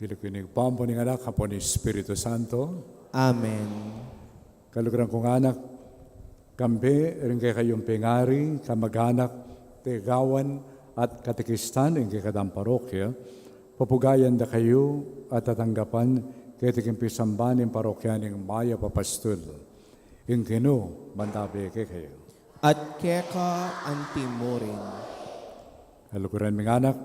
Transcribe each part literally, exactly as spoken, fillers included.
King lagyu ning Ibpa, ampo ning Anak, ampo ning Espiritu Santo. Amen. Kaluguran kung anak, kambe ring kekayung pengari, kamag-anak, tegawan, at katekista ning kekatang parokya, pupugayan da kayu at tatanggapan keti king pisamba ning parokya ning Mayap a Pastul. Ing Ginu mantabe kekayu. At keka antimurin. Kaluguran ming anak,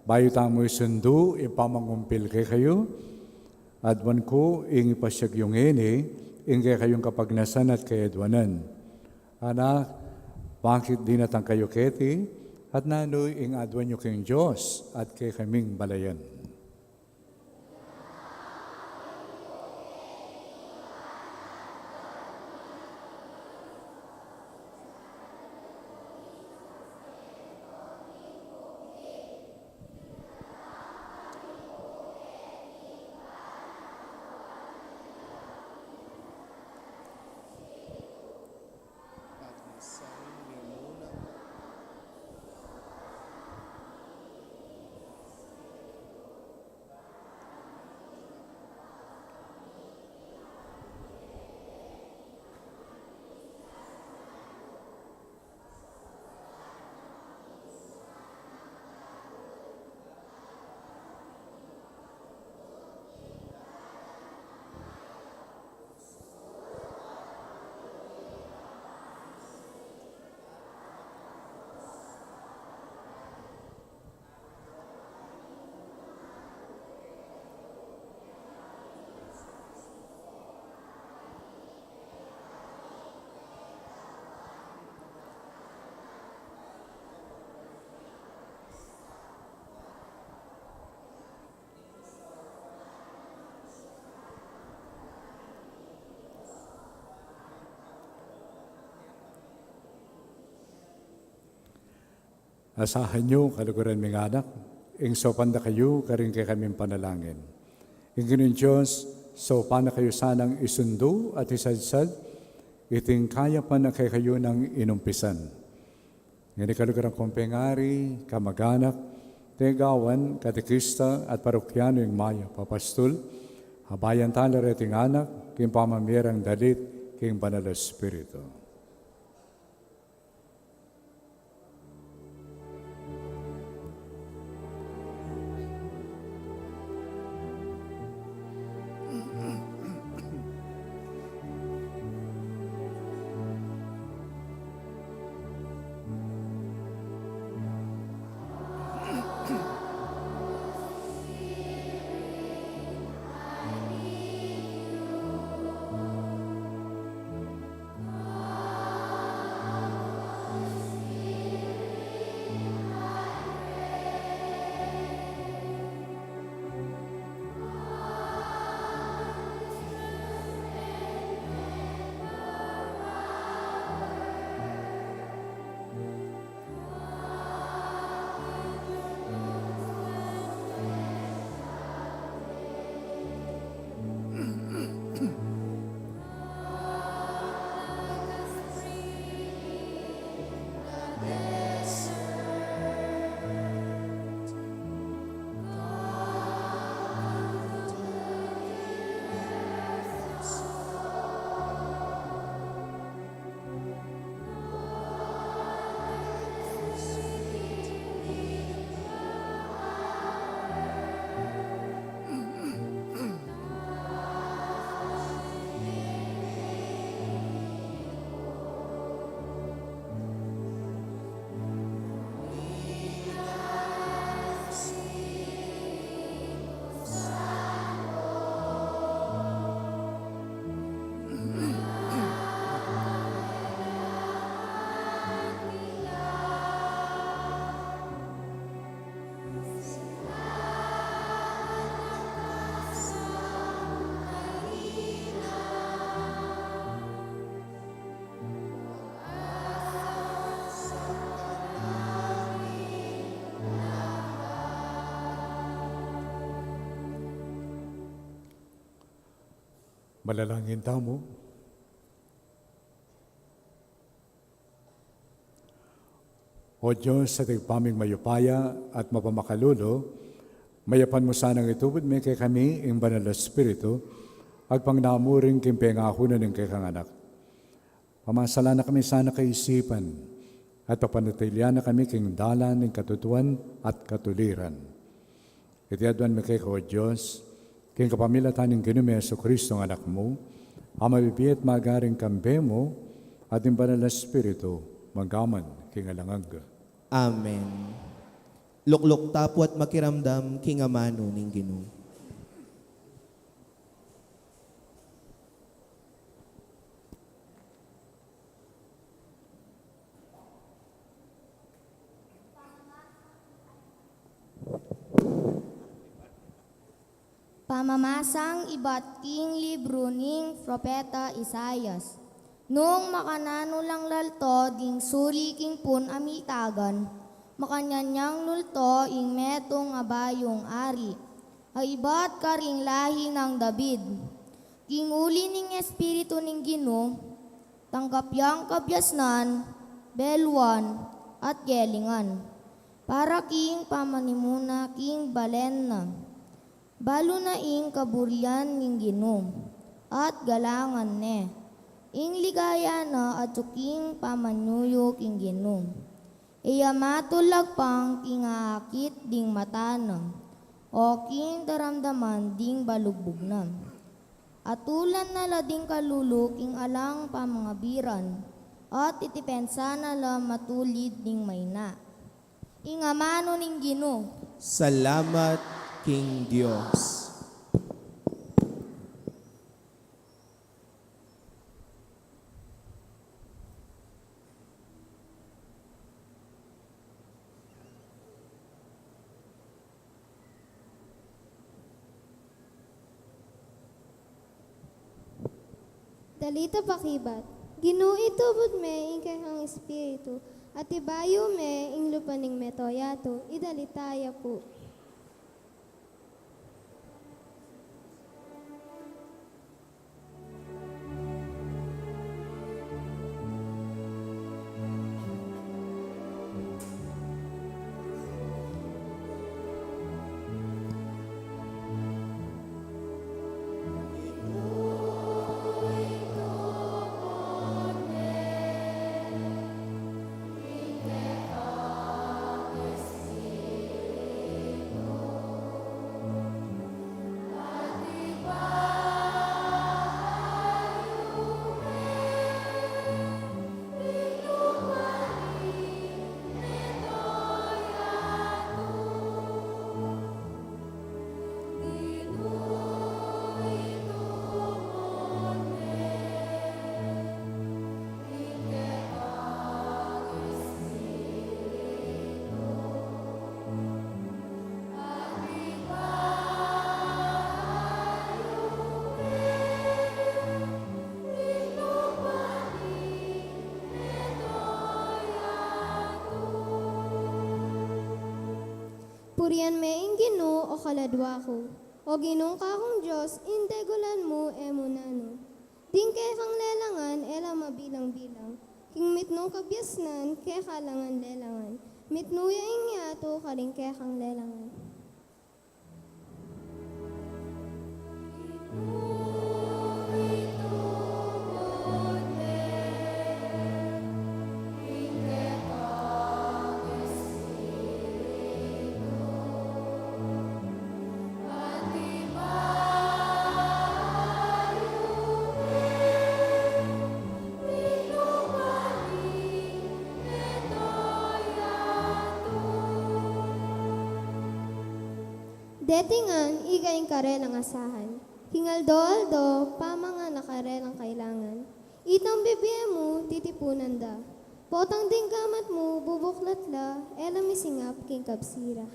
bayu tamu isundu ing pamangumpil kekayu, aduan ku ing ipasiag yu ngeni ing kekayung kapagnasan at kayadwanan. Anak, bakit dinatang kayu keti, at nanu ing aduan yu king Dios at kekaming balayan? Asahan yu, kaluguran ming anak, ing saupan da kayu karing kekaming panalangin. Ing Ginung Dios, saupan na kayu sanang isundu at isadsad iting kayapan a kekayu nang inumpisan. Ngeni kaluguran kung pengari, kamag-anak, tegawan, katekista, at parokyanu ning Mayap a Pastul, abayan tala reting anak king pamamie rang dalit king Banal a Espiritu. Manalangin tamu. O Dios, a Ibpa ming mayupaya at mapamakalulu, Mayapan mu sanang itubud me kekami ing Banal a Espiritu, agpang na mu rin king pengaku na ning kekang Anak. Pamasalan na kami sana kaisipan, at papanatilian na kami king dalan ning katutuan at katuliran. Iti aduan mi keka, O Dios, king kapamilatan ning Ginu ming Jesucristo, Anak mu, a mabibie at magari king kambe mu, at ning Banal a Espiritu, mangga man king alang angga. Amen. Lukluk tapu at makiramdam king amanu ning Ginu. Pamamasang ibat king libru ning Propeta Isaias. Nung makananu lang lalto ding suli king pun a mitagan, makanyan yang nulto ing metung a bayung ari, a ibat karing lahi nang David. King uli ning Espiritu ning Ginu, tanggap yang kabiasnan, beluan, at gelingan, para king pamanimuna king balen na. Balu na ing kaburian ning Ginu, at galangan ne. Ing ligaya na atyu king pamanyuyu king Ginu. E ya matulagpang king aakit ding mata na, o king daramdaman ding balugbug na. Atulan na la ding kalulu king alang pamangabiran, at itipensa na la matulid ding maina. Ing amanu ning Ginu. Salamat king Dios. Dalita pakibat. Ginu, itubud me ing kekang Espiritu, at ibayu me ing lupa ning meto yatu. Idalita ya pu. Purian me ing Ginu, o kaladua ku. O Ginung kakung Dios, ing degulan mu e mu nanu. Ding kekang lelangan e la mabilang-bilang. King mitmung kabiasnan, keka la ngan lelangan. Mitmu ya ing yatu karing kekang lelangan. Deti ngan ika ing karelang asahan, king aldo-aldo, pamangan na karelang kailangan. Itang bibie mu, titipunan da. Potang ding gamat mu, bubuklat la, e la misingap king kabsira.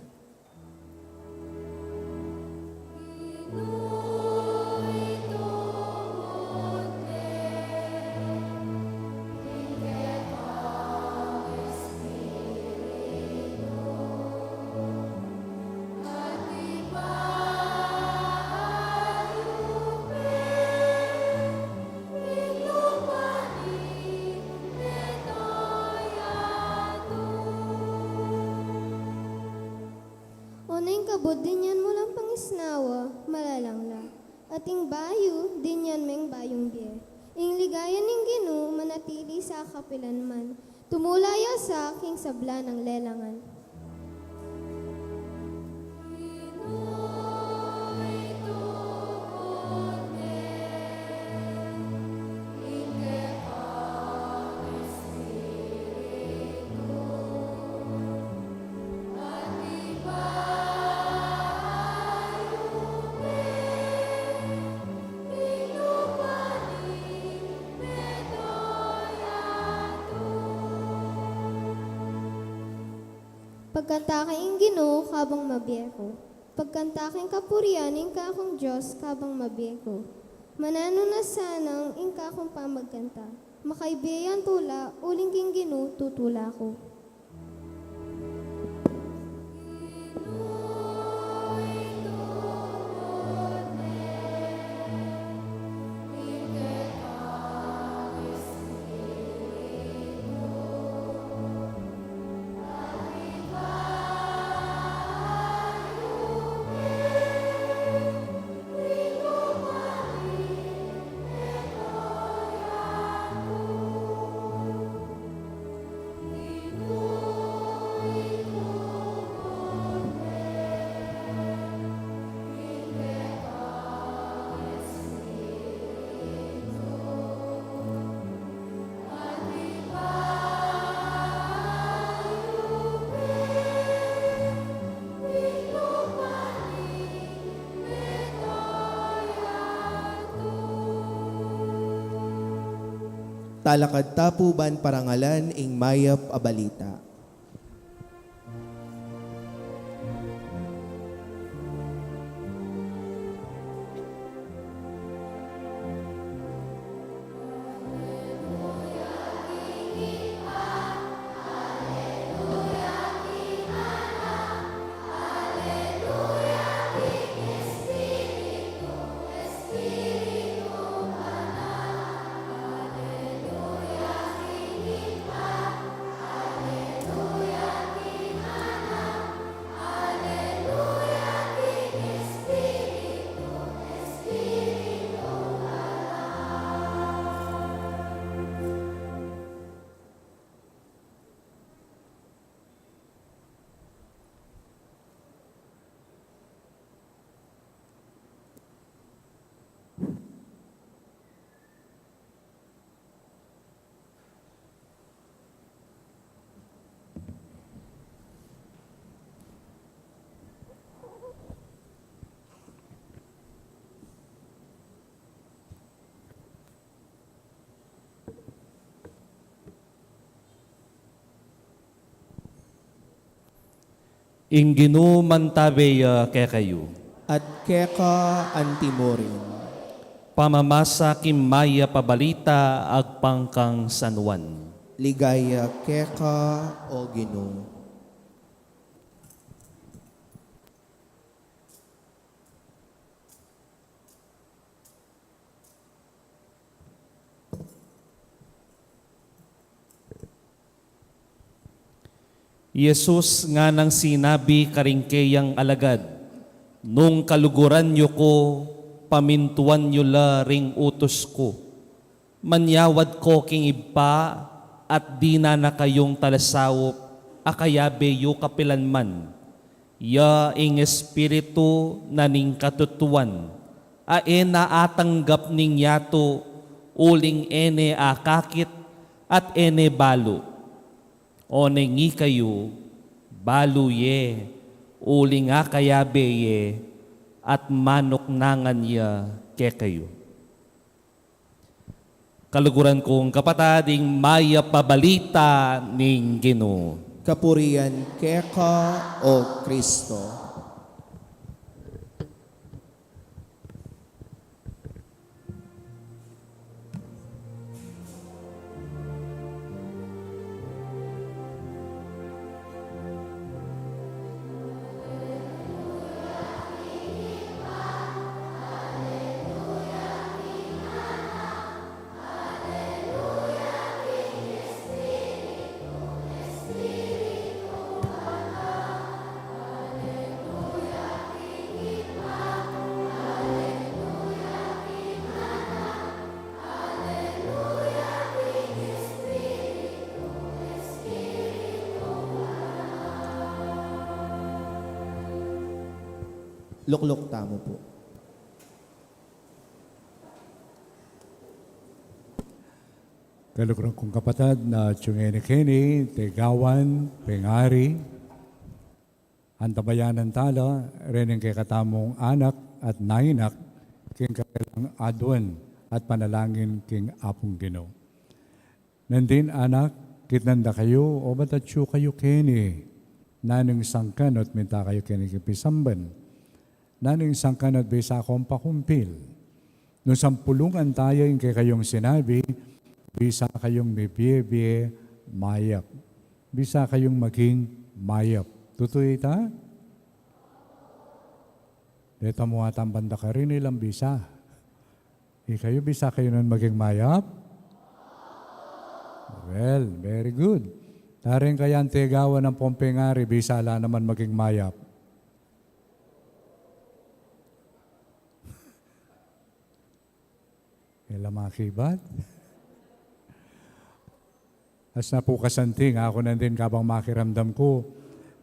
O neng kabud, dinyan At ing bayu, dinyan meng bayung bie. Ing ligaya ning Ginu, manatili sa kapilanman. Tumula ya sa king sabla nang lelangan. Pagkanta king Ginu kabang mabie ku. Pagkanta king kapurian ning kakung Dios kabang mabie ku. Mananu na sanang ing kakung pamagkanta. Makaibie yang tula, uling king Ginu tutula ku. Talakad ta pu ban parangalan ing mayap a balita. Ing Ginu mantabe ya kekayu. At keka antimurin. Pamamasa king mayap a balita agpang kang San Juan. Ligaya keka, O Ginu. Jesus nganang sinabi karing keyang alagad, "Nung kaluguran yu ku, pamintuan yu la ring utus ku. Manyawad ko king Ibpa, at dinan na kayung talasaup a kayabe yu kapilanman. Ya ing Espiritu na ning katutuan, a e na atanggap ning yatu, uling e ne akakit, at e ne balu. Oneng ikayu, balu ye, uling akayabe ye, at manuknangan ya kekayu." Kaluguran kung kapatad, ing mayap a balita ning Ginu. Kapurian keka, O Kristo. Lukluk tamu pu. Kaluguran kung kapatad, na atiu ngeni keni, tegawan, pengari, antabayanan tala reng kekatamung anak at nainak king karelang aduan at panalangin king Apung Ginu. Nandin, anak, kitnan da kayu, obat atiu kayu keni, nanung sangkan ot minta kayu keni king pisamban, nanung sangkan ot bisa kung pakumpil. Nung sampulungan taya ing kekayung sinabi, bisa kayung mibie-bie mayap. Bisa kayung maging mayap. Tutu ita? Deta mu atang banda karin ilang bisa. Ikayu, bisa kayu nung maging mayap? Well, very good. Taring kayang tegawan ampong pengari, bisa la naman maging mayap. E la makibat. As na pu kasanting, aku nandin kabang makiramdam ku.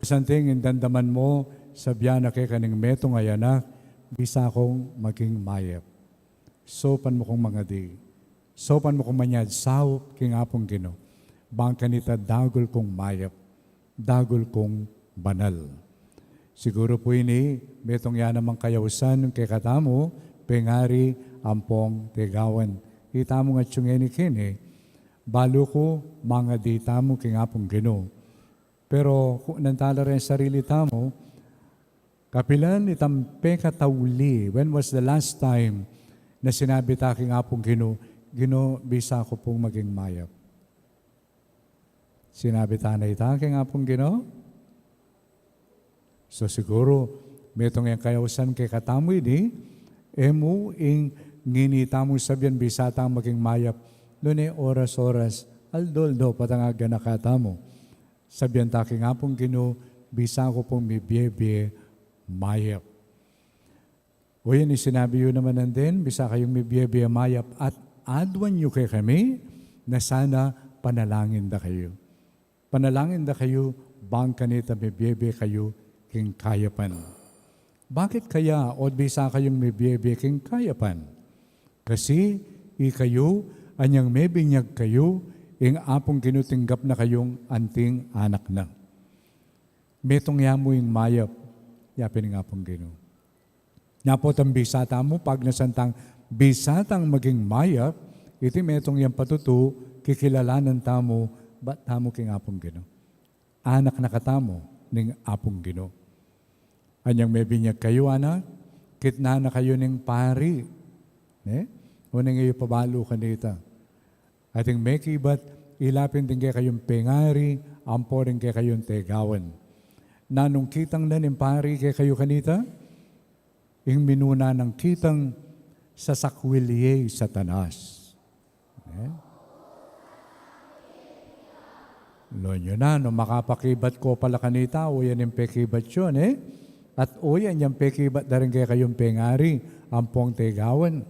Kasanting, ing damdaman mu, sabian na keka ning metung a anak, bisa kung maging mayap. Saupan mu kung mangadi. Saupan mu kung manyad saup king Apung Ginu. Bang kanita dagul kung mayap. Dagul kung banal. Siguru pu ini, metung ya namang kayausan kekatamu, pengari ampong tegawan. Itamu ngan atiu ngeni keni, balu ku mangadi tamu king Apung Ginu. Pero kung nanu tala reng sarili tamu, kapilan itang pekatauli, when was the last time na sinabi ta king Apung Ginu, Ginu, bisa ku pung maging mayap? Sinabi ta na ita king Apung Ginu? So siguru, metung yang kayausan kekatamu ini, e mu ing ngeni tamu sabian bisa tang maging mayap, nune oras-oras, aldo-aldo, pati ing ganaka tamu. Sabian ta king Apung Ginu, bisa ku pung mibie-bie mayap. O yan ing sinabi yu naman nandin, bisa kayung mibie-bie mayap at aduan yu kekami, na sana panalangin da kayu. Panalangin da kayu, bang kanita mibie-bie kayu king kayapan. Bakit kaya o bisa kayung mibie-bie king kayapan? Kasi ikayu, anyang mebinyag kayu, ing Apung Ginu tinggap na kayung anting anak na. Metung ya mu ing mayap, yapin ning Apung Ginu. Nya potang bisa tamu, pagnasan tang bisa tang maging mayap, iti metung yang patutu, kikilalanan tamu, bat tamu king Apung Ginu. Anak na katamu ning Apung Ginu. Anyang mebinyag kayu, anak, kitnan na kayu ning pari. Ne? O ning e yu pabalu kanita. Ating mekibat, ilapin ding kekayung pengari, ampo ding kekayung tegawan. Nanung kitang na ning pari kekayu kanita? Ing minuna nang kitang sasakwil ye i Satanas. Eh? Lo nyo na, nung makapakibat ko pala kanita, o yan ing pekibat yu, ne? At o yan yang pekibat da ring kekayung pengari, ampong tegawan.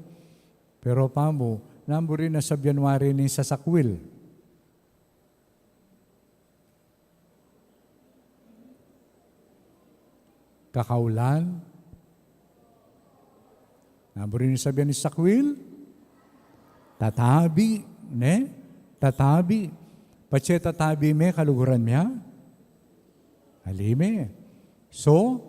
Pero pamu, nanu buri na sabian wari ning sasakwil? Kakaulan. Nanu buri ning sabian ning sakwil? Tatabi, ne? Tatabi. Patse tatabi me, kaluguran mya? Ali me. So,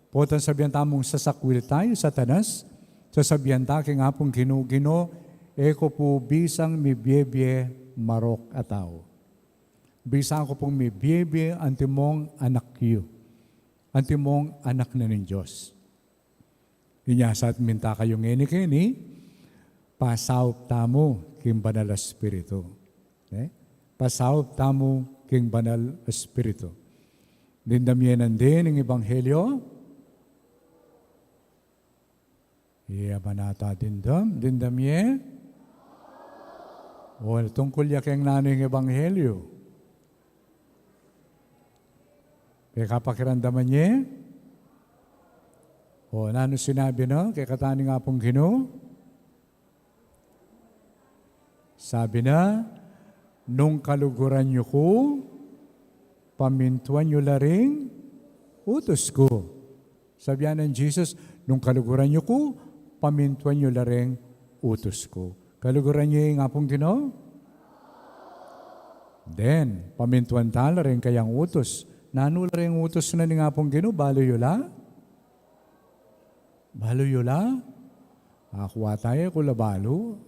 potang sabian tamung sasakwil tayu, Satanas, sasabian ta king Apung Ginu, Ginu, e ku pu bisang mibiebie marok a tau. Bisa ku pung mibiebie antimong anak yu. Antimong anak na ning Dios. Inya sa at minta kayu ngeni keni, pasaup tamu king Banal a Espiritu. Eh? Pasaup tamu king Banal a Espiritu. Dimdam ye nandin ing Ebanghelyo? Iya, banata dimdam, dimdam ye? O, tungkul ya keng nanu ing Ebanghelyo? Pekapakiramdaman ye? O, nanu sinabi na kekatamu ning Apung Ginu? Sabi na, nung kaluguran yu ku, pamintuan yu la ring utus ku. Sabian nang Jesus, "Nung kaluguran yu ku, pamintuan yu la reng utus ku." Kaluguran ye ing Apung Ginu? Then, pamintuan ta la reng kayang utus. Nanu la reng utus na ning Apung Ginu, balu yu la? Balu yu la? Aku ata e ku la balu.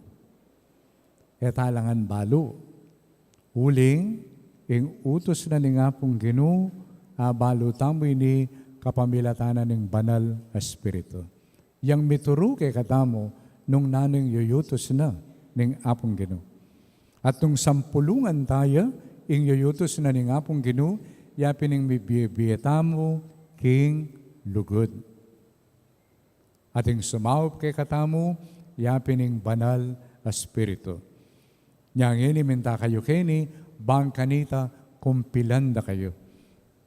E ta la ngan balu. Uling, ing utus na ning Apung Ginu, abalu tamu ini kapamilatan na ning Banal a Espiritu. Yang mituru kekatamu nung nanu ing yuyutus na ning Apung Ginu. At nung sampulungan ta ya ing yuyutus na ning Apung Ginu, ya pin ing mibie-bie tamu king lugud. At ing sumaup kekatamu, ya pin ing Banal a Espiritu. Nya ngeni minta kayu keni, bang kanita kumpilan da kayu.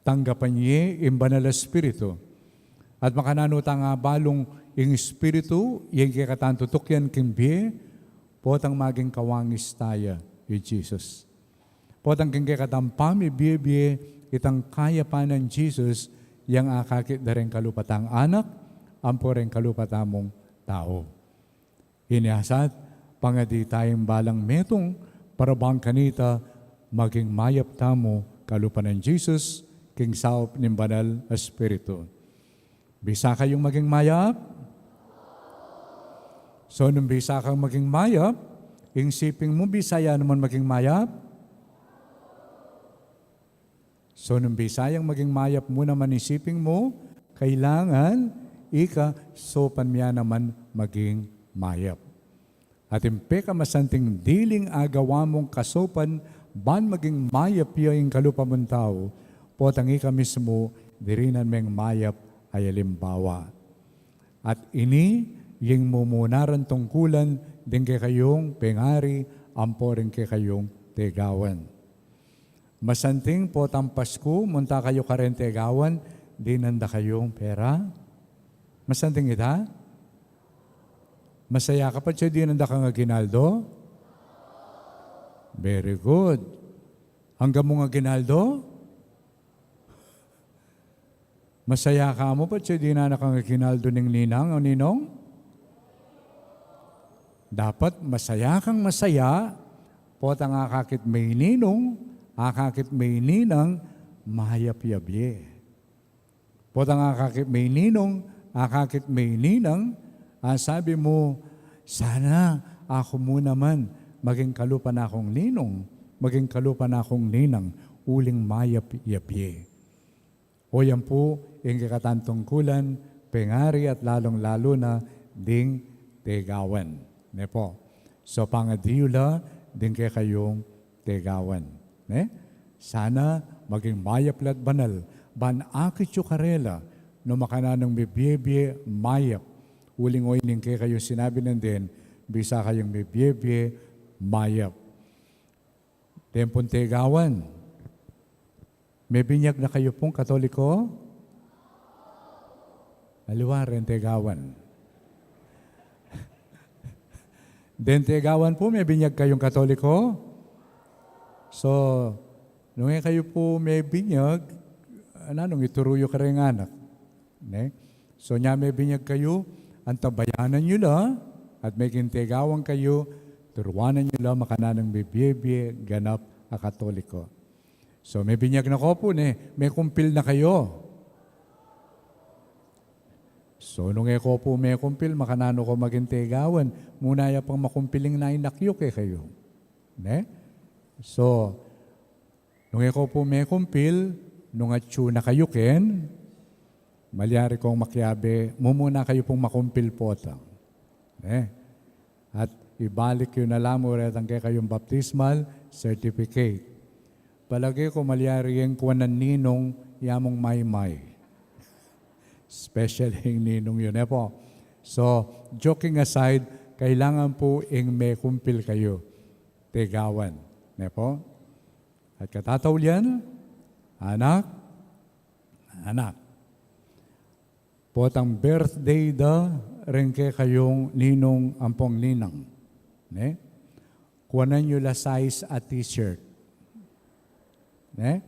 Tanggapan ye ing Banal a Espiritu. At makananu tang abalung ing Espiritu, ya ing kekatang tutukyan king bie, potang maging kawangis ta ya i Jesus. Potang king kekatang pamibie-bie, itang kayapan nang Jesus, yang akakit da reng kalupa tang anak, ampo reng kalupa tamung tau. Ini asat, pangadi tayang balang metung, para bang kanita, maging mayap tamu, kalupa nang Jesus, king saup ning Banal a Espiritu. Bisa kayung maging mayap? So, nung bisa kang maging mayap, ing siping mu, bisa ya naman maging mayap? So, nung bisa yang maging mayap mu naman ing siping mu, kailangan ika saupan mu ya naman maging mayap. At ing pekamasanting diling agawa mung kasaupan, ban maging mayap ya ing kalupa mung tau, potang ika mismu, dirinan meng mayap a alimbawa. At ini, ing mumuna rang tungkulan, ding kekayung pengari, ampo ring kekayung tegawan. Masanting potang Pasku, munta kayu kareng tegawan, dinan da kayung pera. Masanting ita? Masaya ka patse dinan da kang aginaldo? Very good. Angga mung aginaldo? Masaya ka mu patse dinan da kang aginaldo ning ninang o ninong? Dapat masaya kang masaya, potang akakit me ing ninung, akakit me ing ninang, mayap ya bie. Potang akakit me ing ninung, akakit me ing ninang, asabi mu, "Sana aku mu naman maging kalupa na kung ninung, maging kalupa na kung ninang, uling mayap ya bie." O yan pu ing kekatang tungkulan, pengari at lalung-lalu na ding tegawan. Ne pu? So, pangadi yu la ding kekayung tegawan. Ne? Sana maging mayap la't banal, ban akit yu karela, nung makananung mibie-bie mayap. Uling o ining kekayung sinabi nandin, bisa kayung mibie-bie mayap. Deng pung tegawan. Mebinyag na kayu pung Katoliko? Aliwa reng tegawan. Deng tegawan pu, mebinyag kayung Katoliko? So, nung e kayu pu mebinyag, nanung ituru yu kareng anak? Ne? So, nya mebinyag kayu, antabayanan yu la, at meging tegawan kayu, turuanan yu la makananung mibie-bie ganap a Katoliko. So, mebinyag na ko pu, ne, mekumpil na kayu. So, nung e ko pu mekumpil, makananu ko maging tegawan? Muna ya pang makumpil ing nainak yu kekayu. Ne? So, nung e ko pu mekumpil, nung atyu na kayu ken, malyari kong makiabe, mumuna kayu pung makumpil potang. Ne? At ibalik yu na la mu retang kekayung baptismal certificate. Palage ku malyari yeng kuanan ninung ya mung maymay. Special ing ninung yu, ne pu? So, joking aside, kailangan pu ing mekumpil kayu. Tegawan, ne pu? At katataulian, anak, anak. Potang birthday da reng kekayung ninung ampong ninang. Ne? Kuanan yu la size a t-shirt. Ne?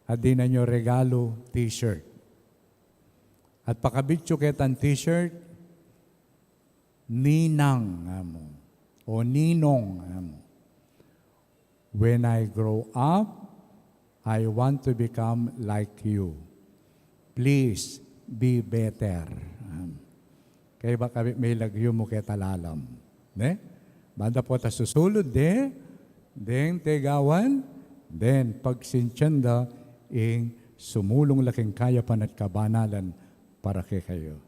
At dinan yu regalu t-shirt. At pakabit yu ketang t-shirt, Ninang, amu. O Ninong, amu. "When I grow up, I want to become like you. Please be better." Amu. Kaya bang kami may lagyu mu keta lalam. Ne? Banda po ta susulud de, deng tegawan, den pagsintian da ing sumulung la king kayapan at kabanalan para kekayu.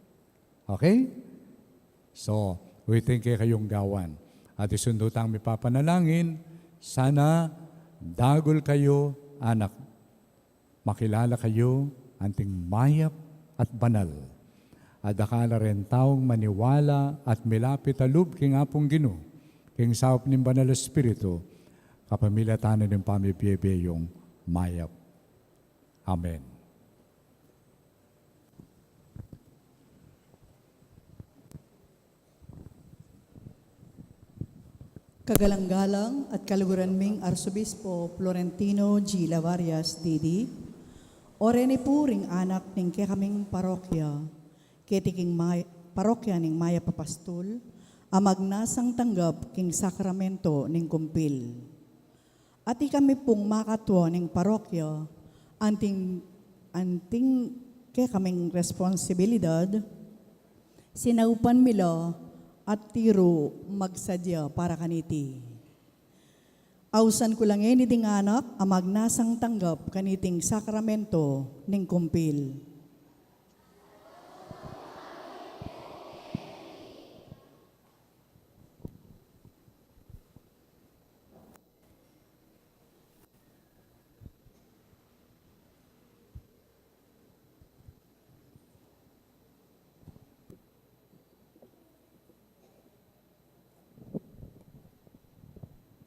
Okay? So, ulitin kekayung gawan. At isundu tang mipapanalangin, sana dagul kayu, anak, makilala kayu anting mayap at banal. At dakal a ring taung maniwala at milapit a lub king Apung Ginu, king saup ning Banal a Espiritu, kapamilatan na ning pamibie-bie yung mayap. Amen. Kagalang-galang at kaluguran ming Arsobispo Florentino G. Lavarias, D D, o reni pu ring anak ning kekaming parokya, keti king may-, parokya ning Mayap a Pastul, a magnasang tanggap king sakramento ning kumpil. At ikami pung makatua ning parokya, anting, anting kekaming responsibilidad, sinaupan mi la at tiru magsadya para kaniti. Ausan ku la ngeni ding anak a magnasang tanggap kaniting sakramento ning kumpil.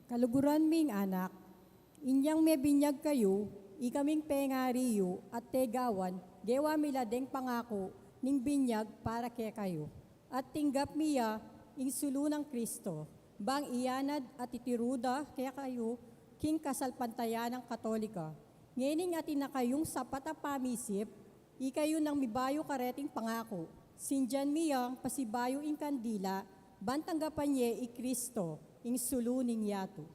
Kaluguran ming anak, inyang mebinyag kayu, ikaming pengari yu at tegawan, gewa mi la deng pangaku ning binyag para kekayu. At tinggap mi ya ing sulu nang Kristo, bang iyanad at itiru da kekayu king kasalpantayanang Katolika. Ngening atin na kayung sapat a pamisip, ikayu nang mibayu kareting pangaku, sindian mi yang pasibayu ing kandila, ban tanggapan ye i Kristo, ing sulu ning yatu.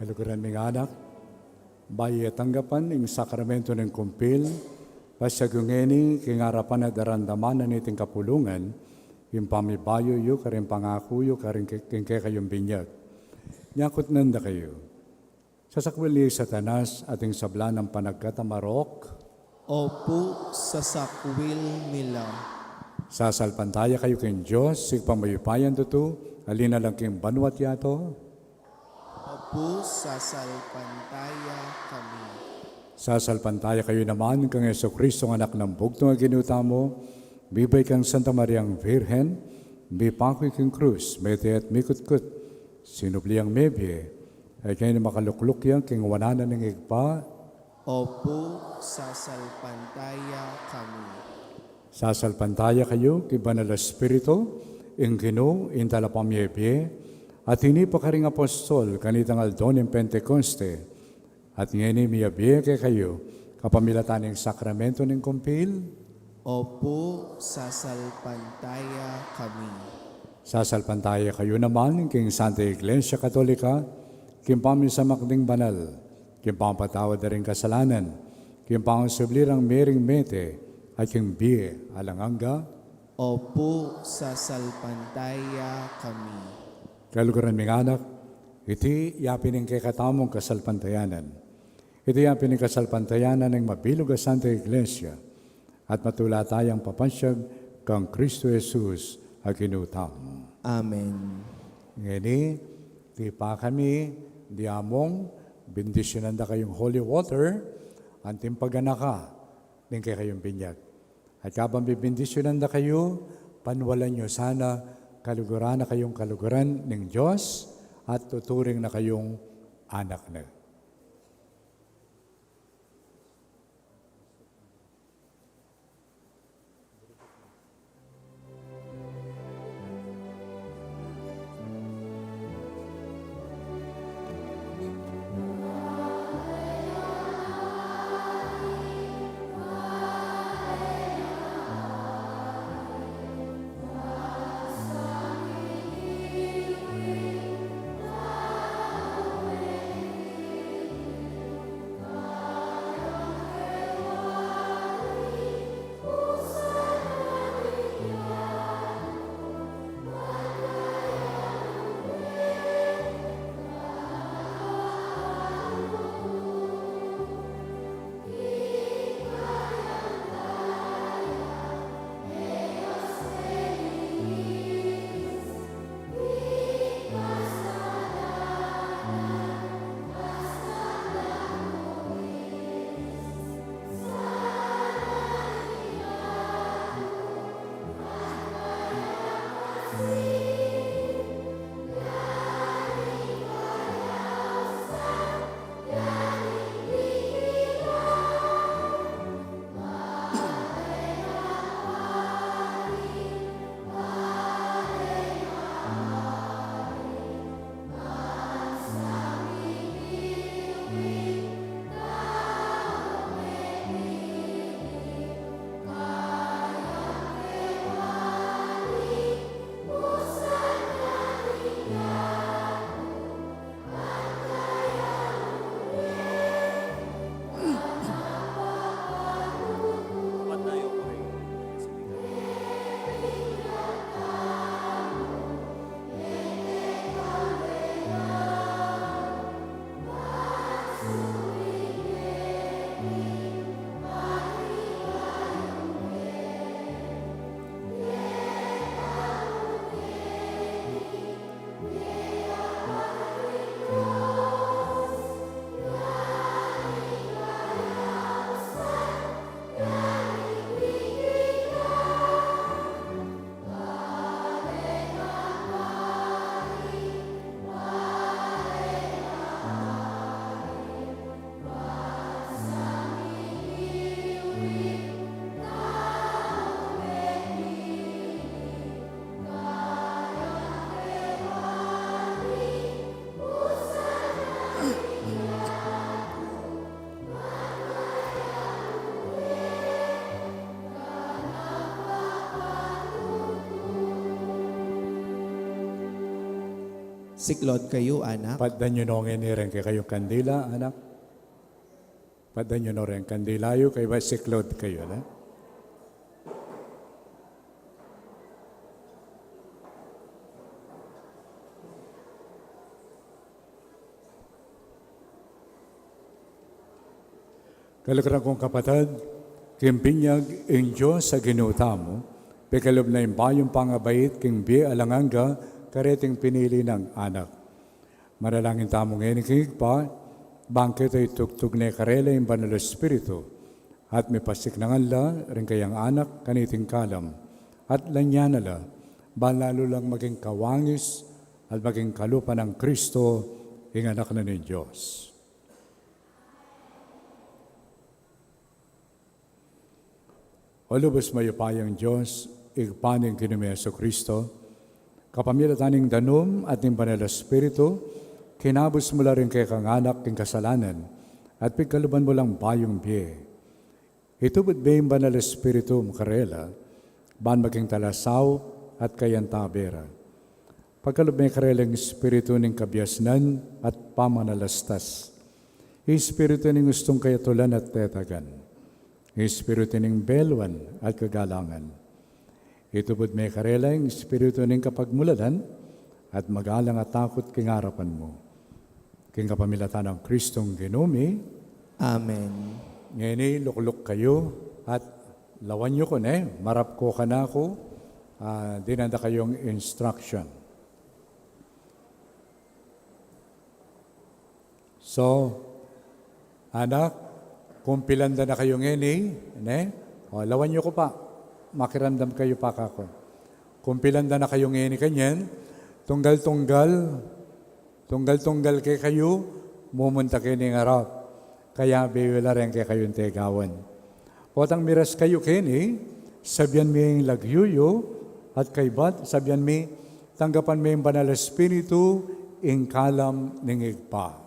Kaluguran ming anak, bayu ya tanggapan ing sakramento ning kumpil, pasyag yu ngeni king arapan at daramdaman na niting kapulungan, ing pamibayu yu karing pangaku yu karing ke-, king kekayung binyag. Nyakut nanda kayu. Sasakwil ne i Satanas ating sabla nang panagkatamarok. Opu, sasakwil mi la. Sasalpantaya kayu king Dios, Ibpang mayupayang tutu, alang angga king banua't yatu. Opu, sasalpantaya kami. Sasalpantaya kayu naman kang Jesucristo, Anak nang bugtung a Ginu tamu, mibait kang Santa Mariang Virgen, mipaku ya king krus, mete at mikutkut, sinubli yang mebie, at ngeni makalukluk ya king wanan ning Ibpa. Opu, sasalpantaya kami. Sasalpantaya kayu king Banal a Espiritu, ing Ginu, ing Talapamyebie, a tinipa karing apostol kanitang aldo ning Pentekoste, at ngeni miyabie kekayu kapamilatan ning sakramento ning kumpil. Opu, sasalpantaya kami. Sasalpantaya kayu naman king Santa Iglesia Katolika, king pamisamak ding banal, king pampatawad da ring kasalanan, king pangasubli rang mie ring mete, at king bie alang angga. Opu, sasalpantaya kami. Kaluguran ming anak, iti ya pin ing kekatamung kasalpantayanan. Iti ya pin ing kasalpantayanan ning mabilug a Santa Iglesia, at matula tayang papansyag kang Kristo Jesus a Ginu tamu. Amen. Ngeni, tipa kami, diamung, bendisyunan da kayung holy water, anting paganaka ning kekayung binyag. At kabang bibendisyunan da kayu, panwalan yu sana, kaluguran na kayung kaluguran ning Dios, at tuturing na kayung anak na. Siklaud kayu, anak. Paddan yu no ngeni reng kekayung kandila, anak. Paddan yu no reng kandila yu, kaybat siklaud kayu, ne? Kaluguran kung kapatad, king binyag ing Dios a Ginu tamu, pekalub na ing bayung pangabait king bie alang angga kareting pinili nang anak. Manalangin tamu ngeni king Ibpa, bang keta itugtug ne karela ing Banal a Espiritu, at mipasiknangan la ring kayang anak kaniting kalam, at lanyan na la, ban lalu lang maging kawangis at maging kalupa nang Kristo, ing Anak na ning Dios. O lubus mayupayang Dios, Ibpa ning Ginu ming Jesucristo, kapamilatan ning danum at ning Banal a Espiritu, kinabus mu la ring kekang anak king kasalanan, at pigkaluban mu lang bayung bie. Itubud me ing Banal a Espiritu mu karela, ban maging talasaup at kayantabe ra. Pagkalub me karela ing espiritu ning kabiasnan at pamanalastas, ing espiritu ning ustung kayatulan at tetagan, ing espiritu ning beluan at kagalangan. Itubud me karela ing espiritu ning kapagmulalan at magalang a takut king arapan mu. King kapamilatan nang Kristong Ginu mi. Amen. Ngeni, lukluk kayu at lawan yu ku ne, marap ku kanaku, ah, dinan da kayung instruction. So, anak, kumpilan da na kayu ngeni, ne? O, lawan yu ku pa, makiramdam kayu pa kaku. Kumpilan da na kayu ngeni kanyan, tunggal-tunggal, tunggal-tunggal kekayu, mumunta keni king arap. Kayabe yu la reng kekayung tegawan. Potang miras kayu keni, sabian mi ing lagyu yu, at kaybat, sabian mi, tanggapan mi ing Banal a Espiritu, ing kalam ning Ibpa.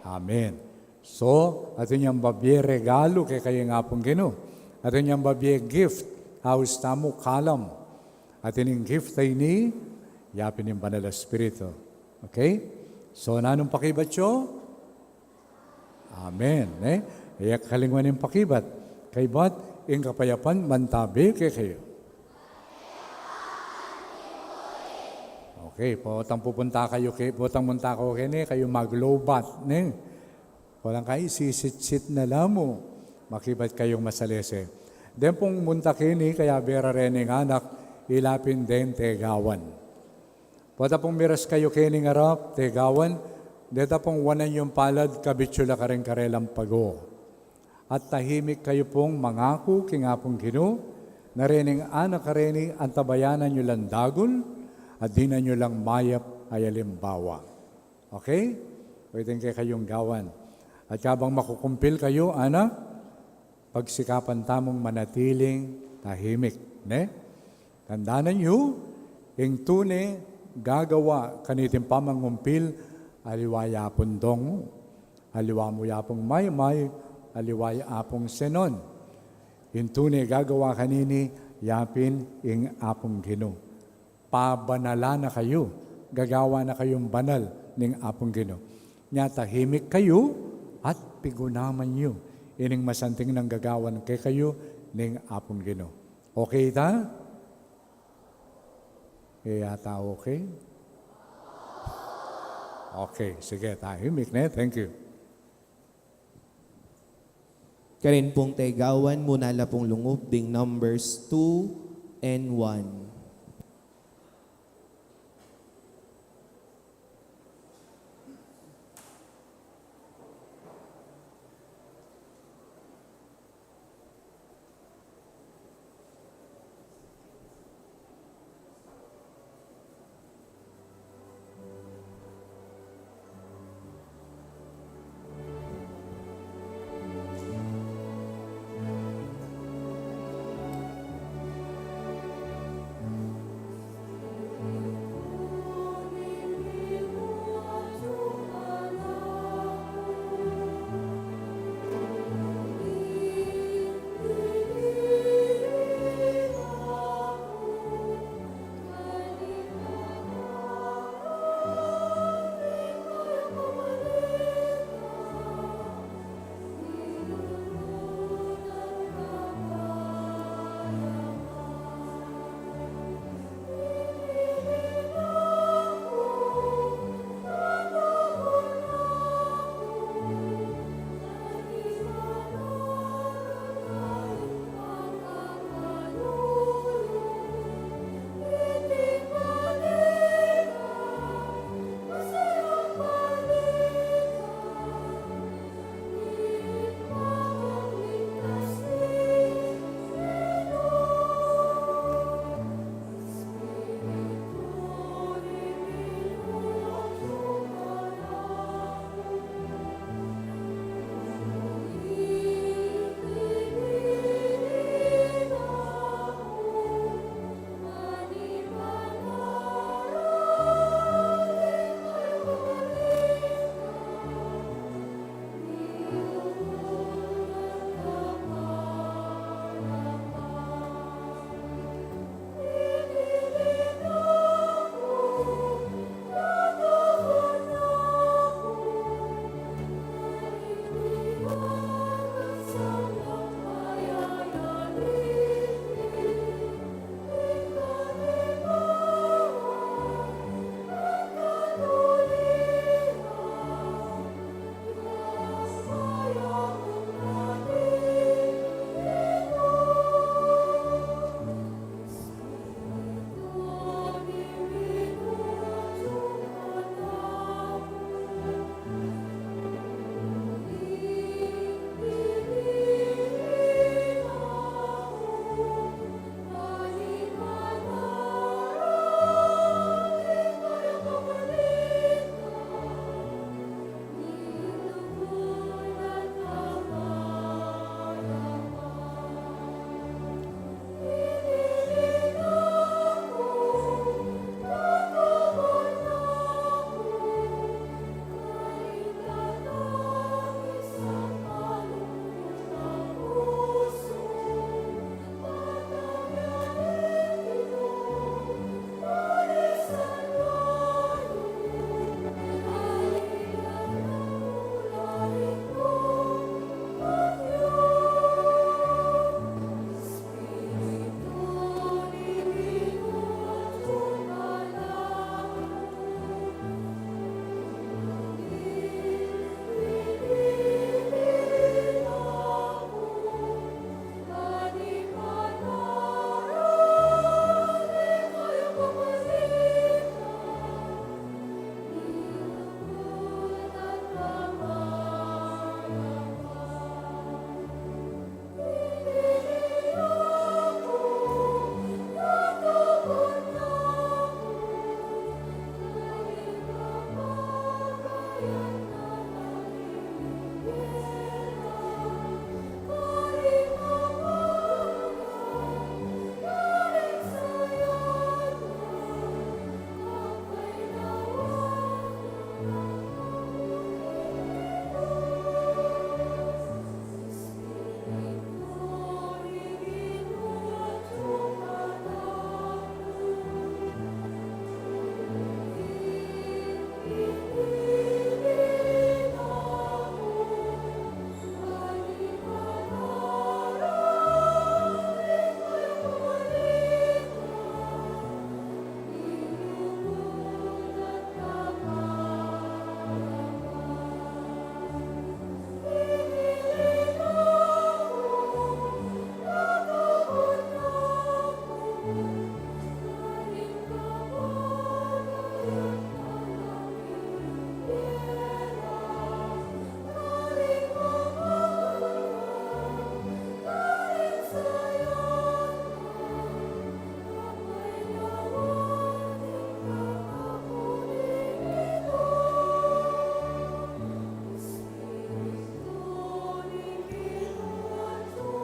Amen. So, atin yang babie regalu kekayu ning Apung Ginu. Atin yang babie gift, aus tamu kalam. Atin ing gift a ini, yapin ing Banal a Espiritu. Okay? So, nanung pakibat yu? Amen. Eh? Iya kalinguan ing pakibat. Kaybat, ing kapayapan mantabe kekayu. Okay, potang pupunta kayu ke, potang munta kayu keni, kayu maglobat, ne? Potang kayu sisitsit na la mu, makibat kayung masalese. Deng pung munta keni, kayabe ra reni ing anak, ilapin deng tegawan. Pota pung miras kayu keni king arap, tegawan, deta pung wanan yung palad, kabit yu la karing karelang pago. At tahimik kayu pung mangaku king Apung Ginu, na rening anak a reni antabayanan yu lang dagul, at dinan yu lang mayap a alimbawa. Okay? Pwedeng kekayung gawan. At kabang makukumpil kayu, anak, pagsikapan tamung manatiling tahimik, ne? Tandanan yu, ing tune gagawa kaniting pamangumpil, aliwa ya pung dong mu, aliwa mu ya pung maymay, aliwa ya pung senon. Ing tune gagawa kanini, yapin ing Apung Ginu. Pabanalan na kayu, gagawan na kayung banal ning Apung Ginu. Nya tahimik kayu at pigunaman yu ining masanting nang gagawan kekayu ning Apung Ginu. Okay ita? E yata okay? Okay, sige, tahimik ne. Thank you. Karin pung tegawan, muna la pung lungub ding Numbers two and one.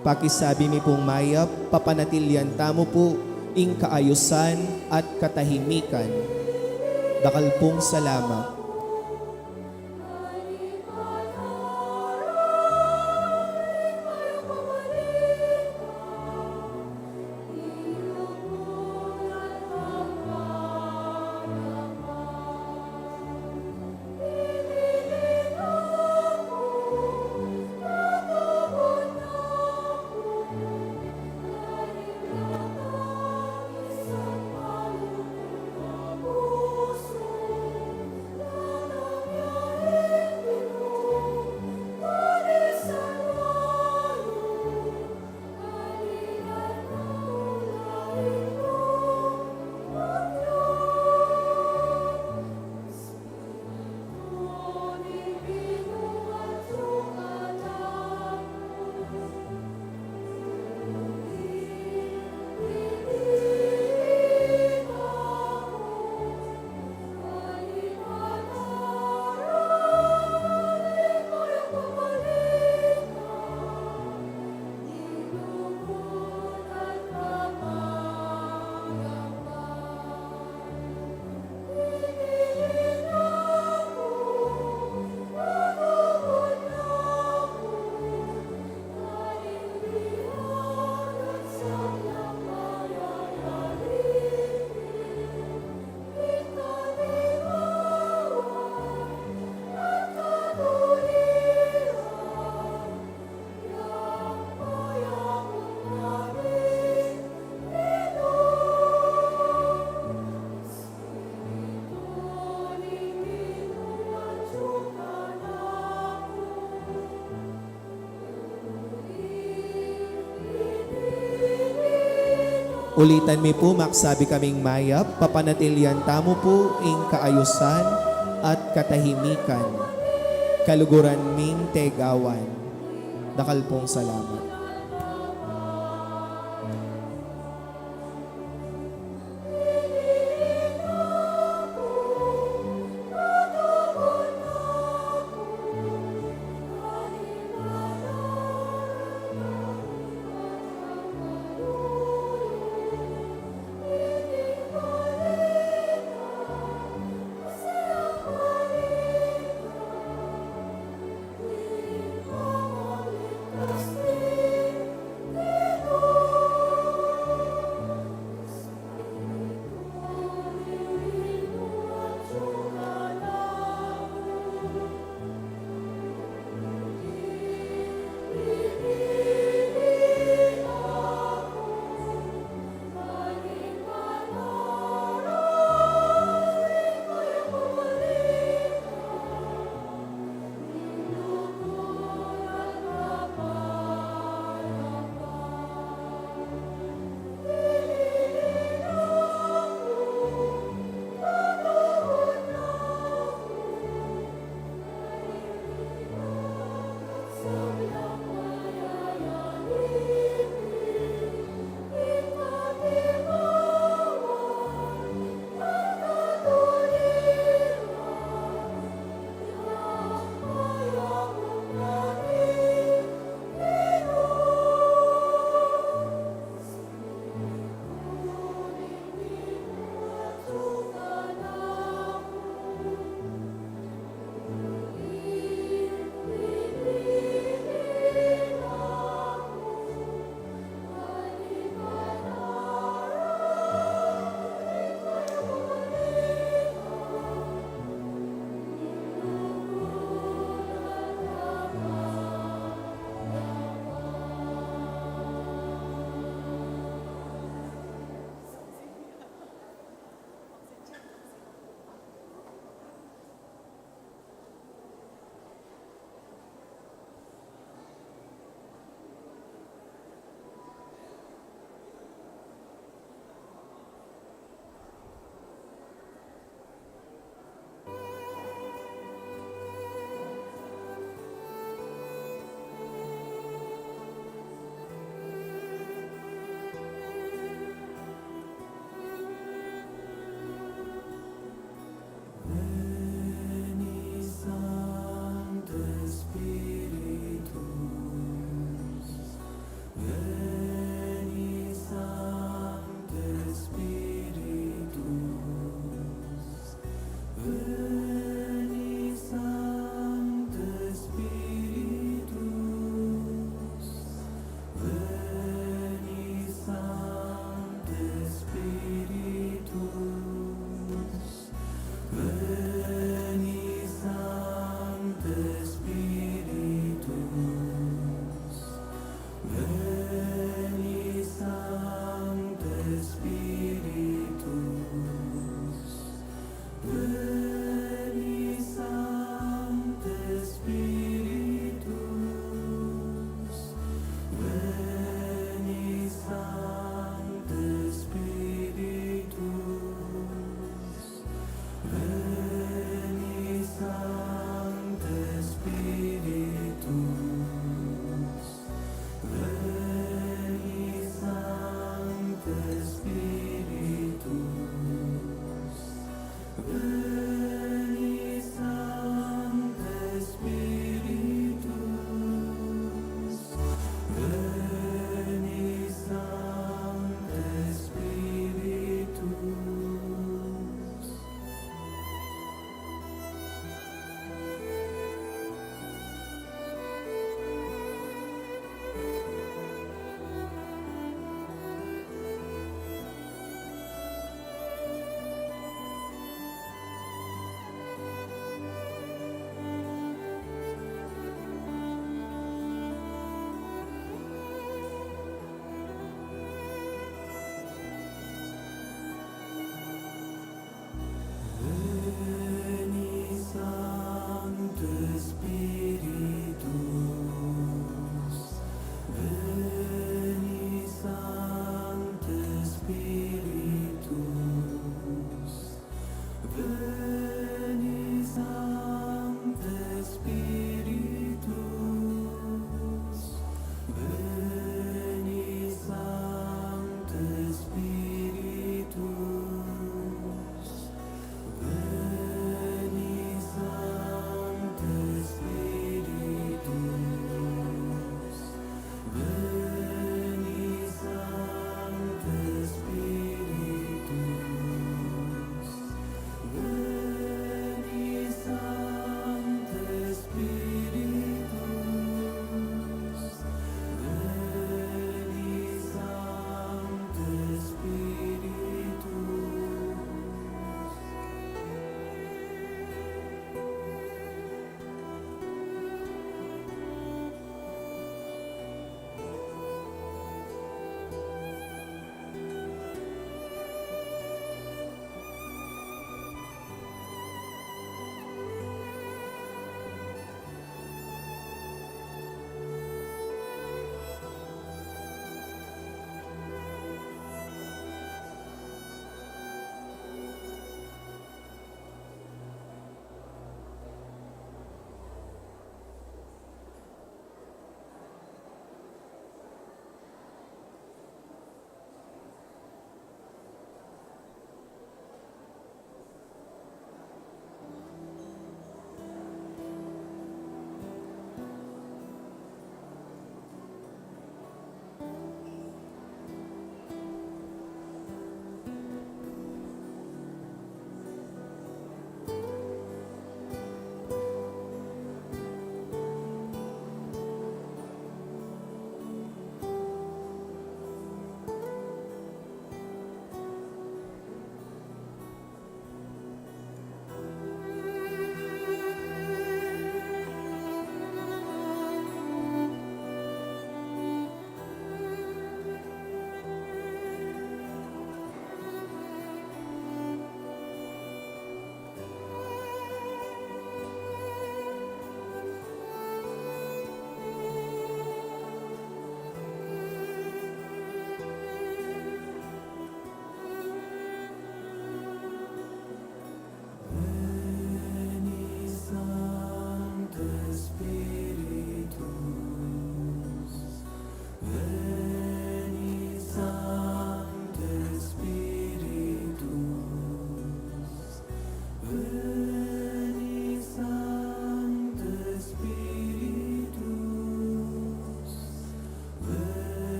Pakisabi mi pung mayap, papanatilian tamu pu ing kaayusan at katahimikan. Dakal pung salamat. Ulitan mi pu, magsabi kaming mayap, papanatilian tamu pu ing kaayusan at katahimikan. Kaluguran ming tegawan. Dakal pung salamat.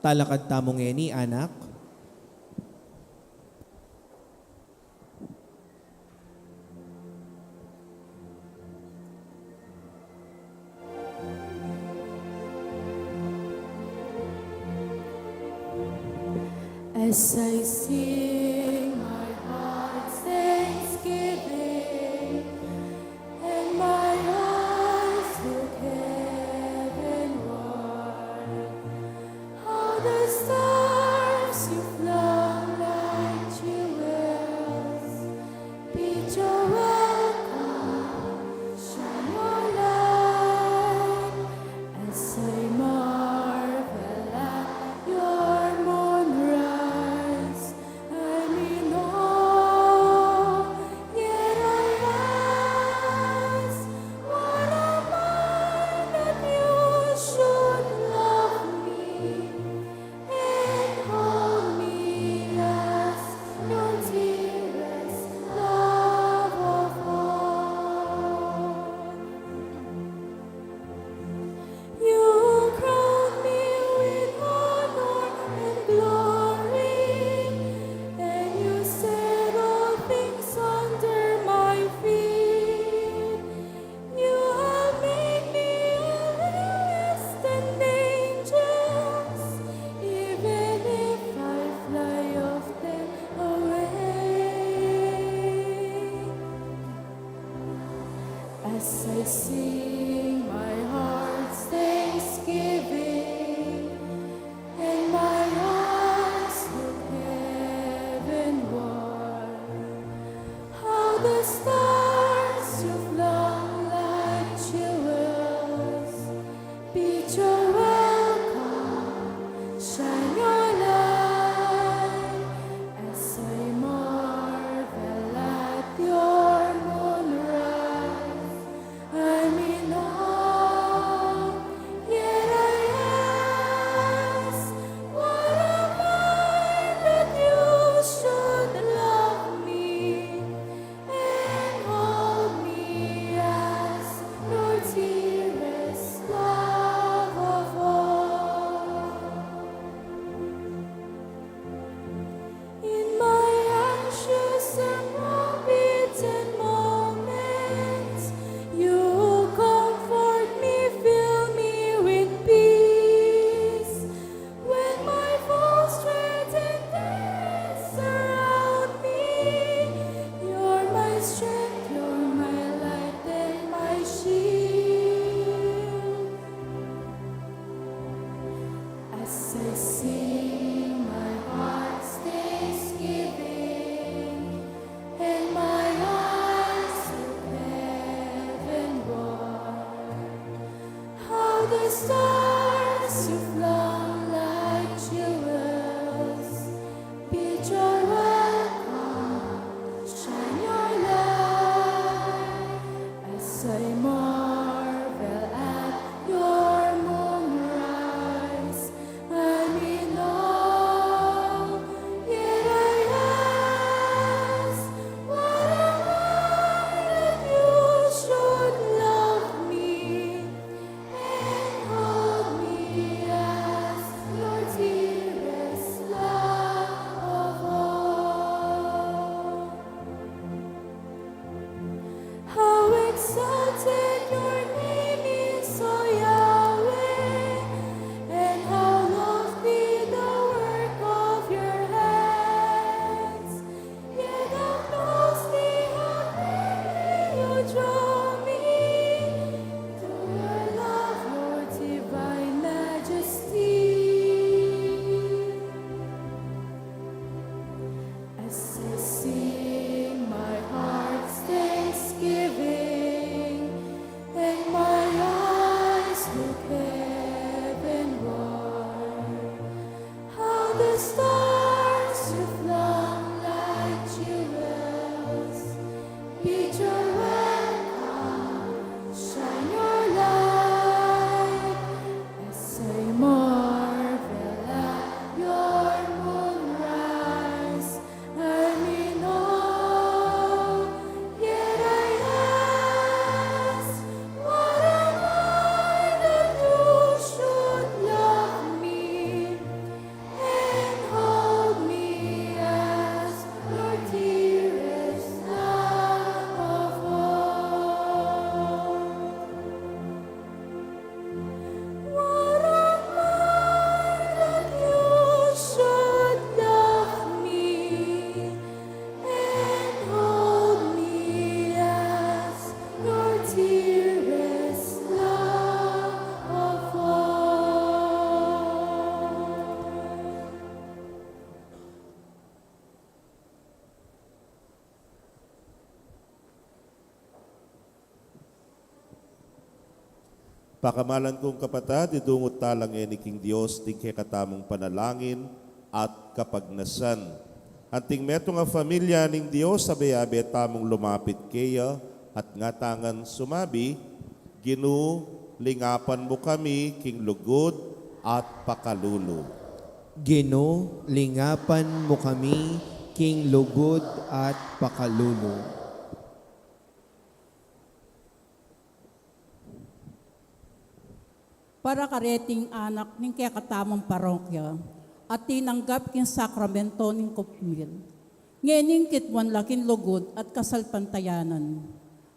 Talakad tamu ngeni, anak. As I sing my heart's thanksgiving, and my eyes look heavenward, how the stars you flung like jewels, be your welcome, shine your light, as I marvel at your moonrise. I'm in awe, yet I ask, what am I that you should love me and hold me as your dearest love of all? You crown me with honor and glory, and you set all things under my feet. You have made me a little less than angels, even if I fly often away. As I sing my heart's thanksgiving, and my eyes look heavenward, how the stars you flung like jewels, be your welcome, shine your light, as I marvel at your moonrise. I'm in awe, yet I ask, what am I that you should love me and hold me as your dearest love of all? In my anxious and broken moments, you comfort me, fill me with peace. When my foes threaten death surround me, you're my strength, you're my light and my shield. As I sing my heart's thanksgiving, and my eyes look heavenward, how the stars you flung like jewels, be your welcome, shine your light, as I marvel at your moonrise. I'm in awe, yet I ask, what am I that you should love me and hold me as your dearest love of all? How exalted your name is, O Yahweh, and how lofty the work of your hands. Yet how closely, how nearly you draw me to your love, your divine majesty. As I sing my heart's thanksgiving, and my eyes look heavenward, how the stars you flung like jewels, be your welcome, shine your light, as I marvel at your moonrise. I'm in awe, yet I ask, what am I that you should love me Pakamalan kung kapatad, idungut tala ngeni king Dios ding kekatamung panalangin at kapagnasan. Anting metung a familia ning Dios, abe-abe tamung lumapit keya at ngatamu ngan sumabi, Ginu, lingapan mu kami king lugud at pakalulu. Ginu, lingapan mu kami king lugud at pakalulu. Para kareting anak ning kekatamung parokya at tinanggap king sakramento ning kupmil, ngening kitmuan la king lugud at kasalpantayanan.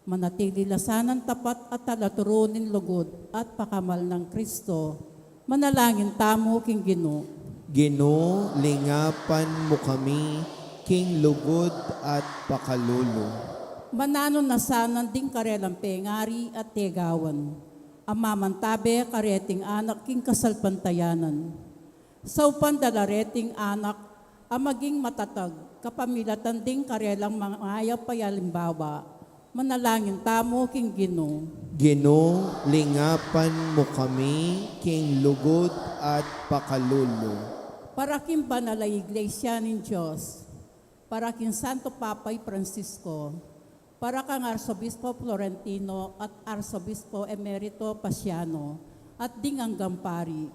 Manatili la sanang tapat at talaturu ning lugud at pakamal nang Kristo. Manalangin tamu king Ginu. Ginu, lingapan mu kami king lugud at pakalulu. Mananu na sana ding karelang pengari at tegawan a mamantabe kareting anak king kasalpantayanan. Saupan da la reting anak a maging matatag kapamilatan ding karelang mayap a alimbawa. Manalangin tamu king Ginu. Ginu, lingapan mu kami king lugud at pakalulu. Para king banal a Iglesia ning Dios, para king Santo Papa i Francisco, para kang Arsobispo Florentino at Arsobispo Emerito Paciano, at ding anggang pari.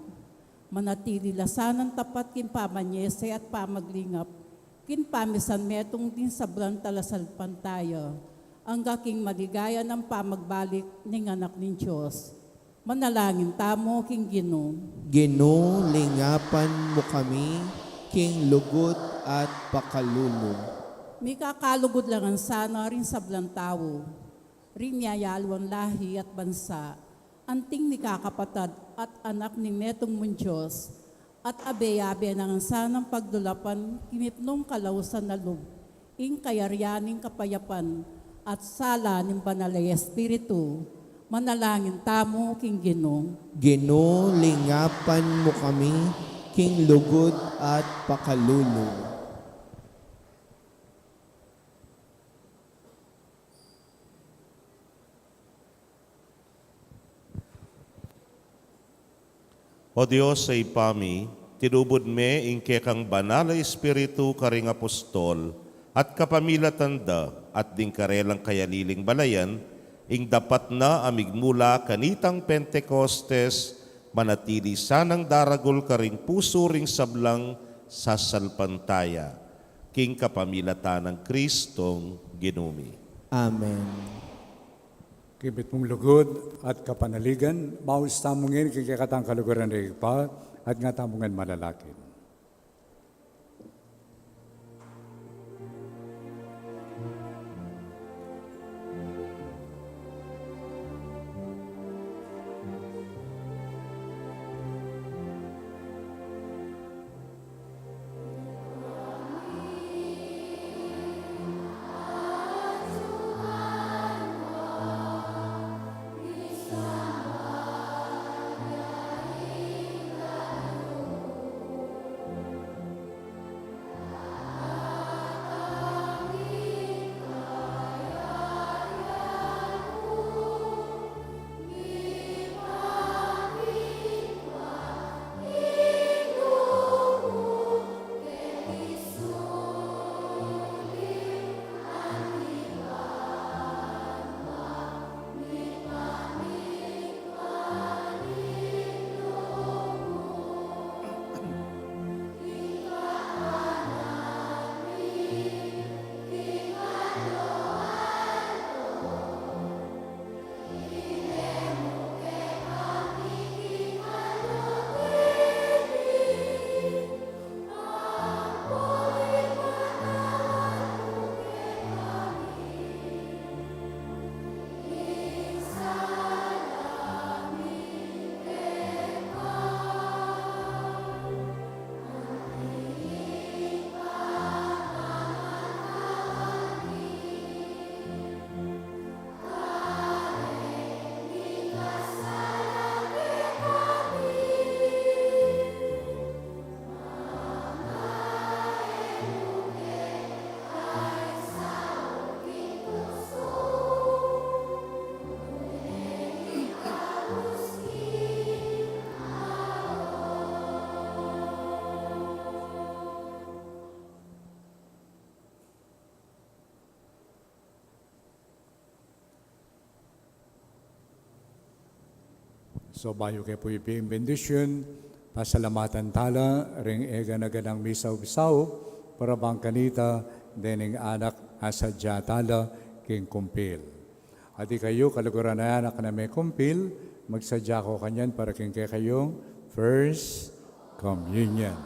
Manatili la sanang tapat king pamanyese at pamaglingap king pamisan metung ding sablang talasalpantaya, angga king maligaya nang pamagbalik ning Anak ning Dios. Manalangin tamu king Ginu. Ginu, lingapan mu kami king lugud at pakalulu. Mikakalugud la ngan sana ring sablang tau, ring miyayaluan lahi at bansa, anting mikakapatad at anak ning metung mung Dios, at abe-abe na ngan sanang pagdulapan king mipnung kalausan a lub ing kayarian ning kapayapan at sala ning Banal a Espiritu. Manalangin tamu king Ginu. Ginu, lingapan mu kami king lugud at pakalulu. O Dios a Ibpa mi, tinubud me ing kekang Banal a Espiritu karing apostol, at kapamilatan da at ding karelang kayaliling balayan, ing dapat na a migmula kanitang Pentecostes, manatili sanang daragul karing pusu ring sablang sasalpantaya. King kapamilatan nang Kristong Ginu mi. Amen. King mitmung lugud at kapanaligan, maus tamu ngeni king kekatang kaluguran ning Ibpa, at ngatamu ngan manalangin. So, bayu ke pu ibie ing bendisyun, pasalamatan tala ring e gana-ganang misaup-saup para bang kanita dening anak a sadya tala king kumpil. At ikayu, kaluguran a anak a mekumpil, magsadya ko kanyan para king kekayung First Communion.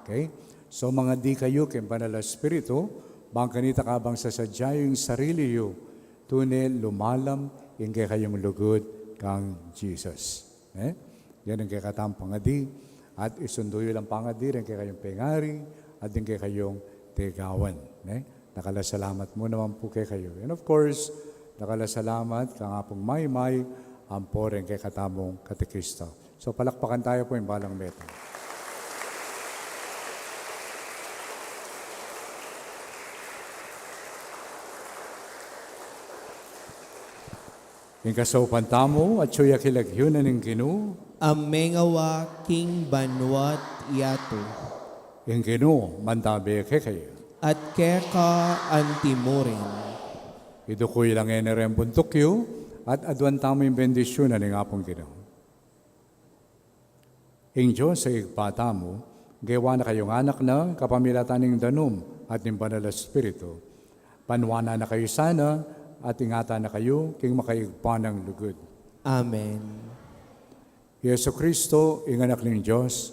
Okay? So, mangadi kayu king Banal a Espiritu, bang kanita kabang sasadya yu ing sarili yu, tune lumalam ing kekayung lugud kang Jesus. Eh? Yan ing kekatamung pangadi, at isundu yu lang pangadi ring kekayung pengari, at ing kekayung tegawan. Eh? Dakal a salamat mu naman pu kekayu. And of course, dakal a salamat kang Apung Maymay, ampo ring kekatamung katekista. So, palakpakan taya pu ing balang metung. Ing kasaupan tamu, atyu ya king lagyu na ning Ginu. Ame ngwa king banua't yatu. Ing Ginu mantabe kekayu. At keka antimurin. Iduku yu lang ngeni reng buntuk yu, at aduan tamu ing bendisyun na ning Apung Ginu. Ing Dios a Ibpa tamu, gewa na kayung anak na, kapamilatan ning danum at ning Banal a Espiritu. Panuanan na kayu sana, at ingatan na kayu king makaibpa nang lugud. Amen. Jesucristo, ing Anak ning Dios,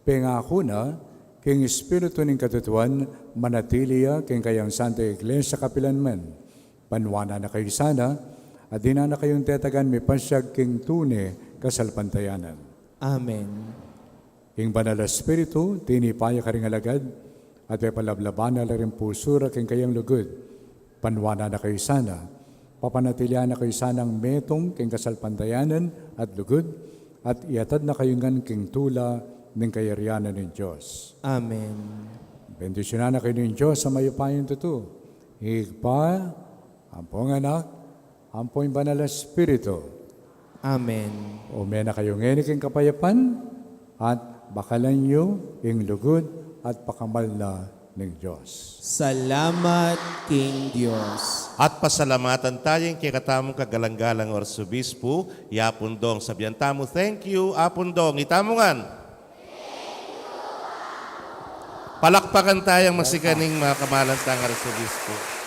pengaku na, king Espiritu ning katutuan, manatili ya king kayang Santa Iglesia kapilan man. Panuanan na kayu sana, at dinan na kayung tetagan mipasyag king tune kasalpantayanan. Amen. Ing Banal a Espiritu, tinipa ya karing alagad, at pepalablaban na la ring pusu ra king kayang lugud. Panuanan na kayu sana, papanatilian na kayu sanang metung king kasalpantayanan at lugud, at iatad na kayu ngan king tula ning kayarian na ning Dios. Amen. Bendisyunan na kayu ning Dios a mayupayang tutu, Ibpa, ampong Anak, ampo ing Banal a Espiritu. Amen. Ume na kayu ngeni king kapayapan, at bakalan yu ing lugud at pakamal na ning Dios. Salamat king Dios. At pasalamatan taya ing kekatamung kagalang-galang Arsobispu, i Apung Dong. Sabian tamu, "Thank you, Apung Dong." Itamu ngan. Palakpakan tayang masikan ing makamalan tang Arsobispu.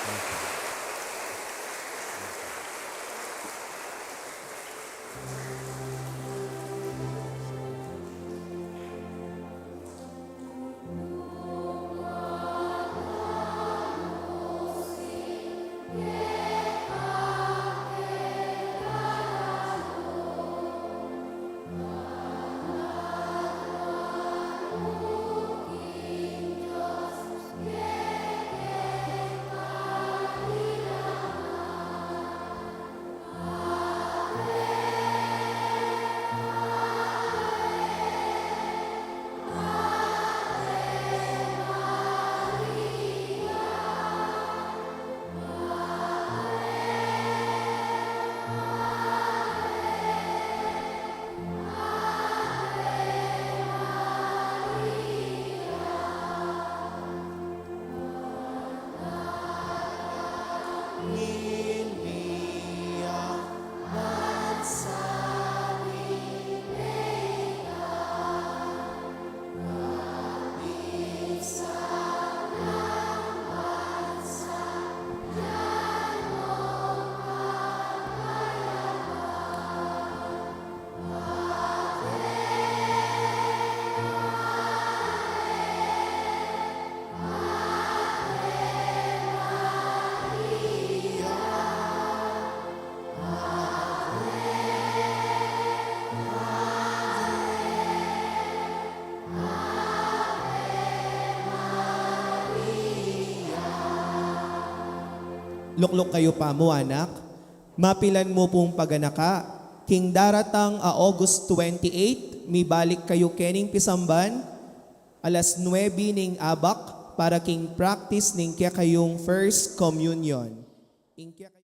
Lukluk kayu pamu, anak. Mapilan mu pung paganaka, king daratang a August twenty-eight, mibalik kayu kening pisamban, alas nuebe ning abak, para king practice ning kekayung First Communion. Ing kekayung